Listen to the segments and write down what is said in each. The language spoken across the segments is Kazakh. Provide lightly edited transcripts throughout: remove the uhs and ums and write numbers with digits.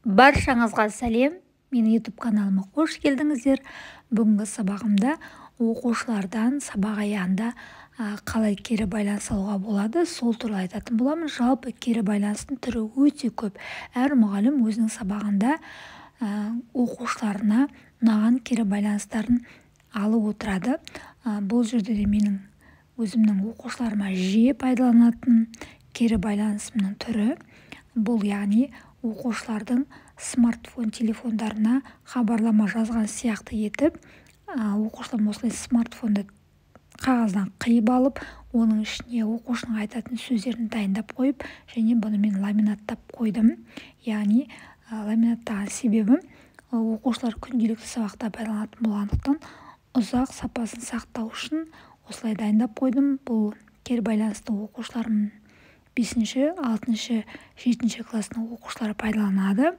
Баршаңызға сәлем! Менің YouTube каналыма қош келдіңіздер. Бүгінгі сабағымда оқушылардан сабақ аяғында қалай кері байланыс алуға болады, сол туралы айтатын боламын. Жалпы кері байланыстың түрі өте көп. Әр мұғалім өзінің сабағында оқушыларына ұнаған кері байланыстарын алып отырады. Бұл жерде де менің өзімнің оқушыларыма жиі пайдаланатын кері байланысымның түрі бұл, яғни оқушылардың смартфон телефондарына хабарлама жазған сияқты етіп, оқушылар осылай смартфонды қағаздан қиып алып, оның ішіне оқушының айтатын сөздерін дайындап қойып, және бұны мен ламинаттап қойдым. Яғни ламинаттаған себебім, оқушылар күнделікті сабақта пайдаланатын болғандықтан, ұзақ сапасын сақтау үшін осылай дайындап қойдым. Бұл кері байланысты оқушыларым, бесінші, алтыншы, жетінші класстың оқушылары пайдаланады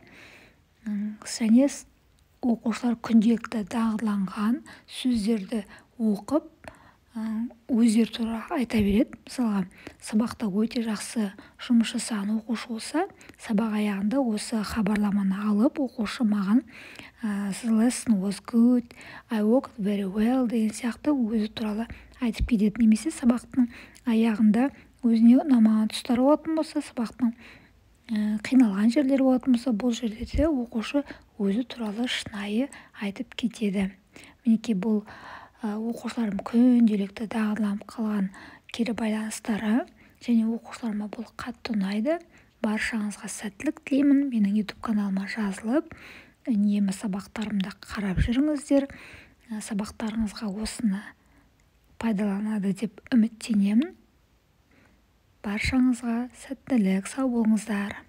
және оқушылар күнделікті дағдыланған сөздерді оқып, өздері туралы айта береді. Мысалға, сабақта өте жақсы жұмыс жасаған оқушы болса, сабақ аяғында осы хабарламаны алып, оқушы маған «The lesson was good, I worked very well» деген сияқты өзі туралы айтып кетеді. Немесе сабақтың аяғында өзіне ұнамаған тұстары болатын болса, сабақтың қиналған жерлері болатын болса, бұл жерде де оқушы өзі туралы шынайы айтып кетеді. Мінекей, бұл оқушыларым күнделікті дағдыланып қалған кері байланыстары және оқушыларыма бұл қатты ұнайды. Баршаңызға сәттілік тілеймін. Менің YouTube каналыма жазылып, үнемі сабақтарымды қарап жүріңіздер. Сабақтарыңызға осыны пайдаланады деп үміттенемін. Баршаңызға сәттілік, сау болыңыздар!